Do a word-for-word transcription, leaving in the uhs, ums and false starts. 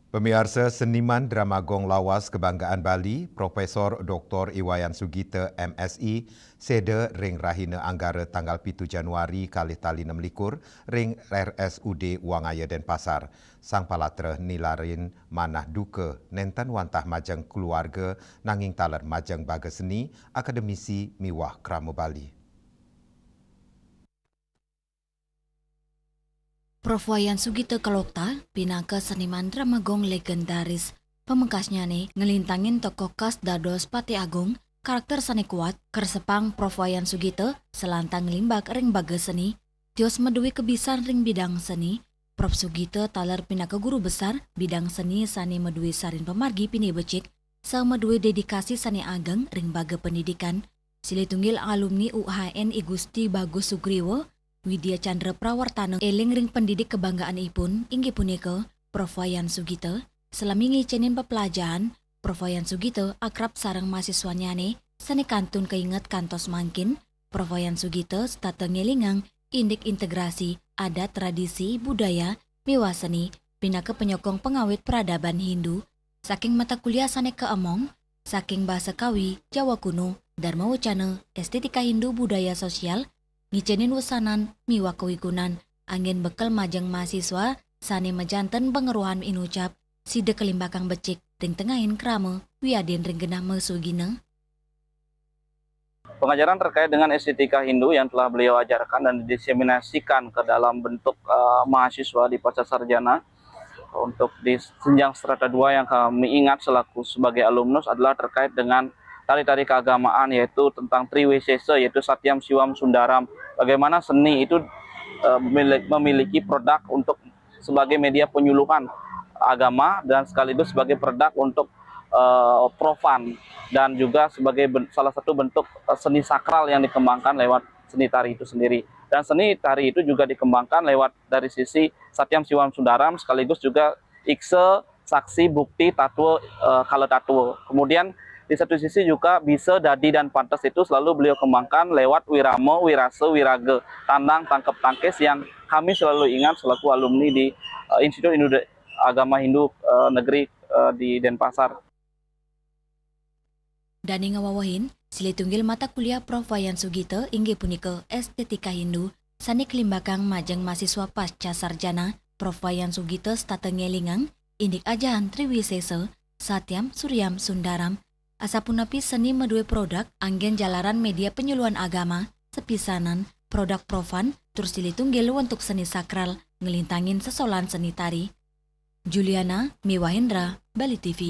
Pemiarsa, seniman drama gong lawas kebanggaan Bali, Profesor Doktor Iwayan Sugita, M Si, seda ring rahina Anggara tanggal pitu Januari kalih tali enam likur ring R S U D Wangaya Denpasar. Sang palatra nilarin manah duka nenten wantah majeng keluarga nanging taler majeng baga seni, akademisi miwah krama Bali. Prof Wayan Sugita Kalokta pinaka seniman drama gong legendaris. Pamekasnyane nglintangin tokoh khas dados Patih Agung, karakter sane kuat, kersepang Prof Wayan Sugita selantang nglimbak ring baga seni. Tios madue kebisan ring bidang seni, Prof Sugita taler pinaka guru besar bidang seni sane madue sarin pamargi pine becik, saha madue dedikasi sane ageng ring baga pendidikan. Silih tunggil alumni U H N I Gusti Bagus Sugriwa, Widya Chandra Prawartana eling ring pendidik kebanggaanipun inggih punika Prof Wayan Sugita. Salami ngicenin peplajahan, Prof Wayan Sugita akrab sareng mahasiswanyane sane kantun kainget kantos mangkin. Prof Wayan Sugita setata ngelingang indik integrasi adat, tradisi, budaya, miwah seni pinaka penyokong pengawit peradaban Hindu. Saking mata kuliah sane kaemong, saking basa Kawi, Jawa Kuno, Dharma Wacana, Estetika Hindu, Budaya Sosial, ngicenin wesanan miwah kawigunan anggen bekel majeng mahasiswa sane majanten pangweruhan inucap, sida kalimbakang becik ring tengahing krama wiadin ring genah masugina. Pengajaran terkait dengan estetika Hindu yang telah beliau ajarkan dan didiseminasikan ke dalam bentuk uh, mahasiswa di pasca sarjana untuk di jenjang strata dua yang kami ingat selaku sebagai alumnus adalah terkait dengan tari-tari keagamaan, yaitu tentang Triwisesa, yaitu Satyam, Siwam, Sundaram. Bagaimana seni itu uh, memiliki produk untuk sebagai media penyuluhan agama dan sekaligus sebagai produk untuk uh, profan dan juga sebagai salah satu bentuk eh, seni sakral yang dikembangkan lewat seni tari itu sendiri. Dan seni tari itu juga dikembangkan lewat dari sisi Satyam, Siwam, Sundaram, sekaligus juga Iksa, Saksi, Bukti, Tatwa, uh, Kala Tatwa. Kemudian di satu sisi juga bisa, dadi, dan pantas itu selalu beliau kembangkan lewat wirama, wirasa, wiraga, tandang, tangkep, tangkis yang kami selalu ingat selaku alumni di uh, Institut Hindu Agama Hindu uh, Negeri uh, di Denpasar. Dane ngawewehin, silih tunggil mata kuliah Prof Wayan Sugita inggih punika Estetika Hindu, sane kalimbakang majeng mahasiswa pasca sarjana. Prof Wayan Sugita setata ngelingang indik ajahan Triwisesa, Satyam, Suryam, Sundaram. Asapunapi seni madue produk anggen jalaran media penyuluhan agama, sepisanan produk profan tur silih tunggil wentuk seni sakral nglintangin sesolan seni tari. Juliana Miwahendra, Bali T V.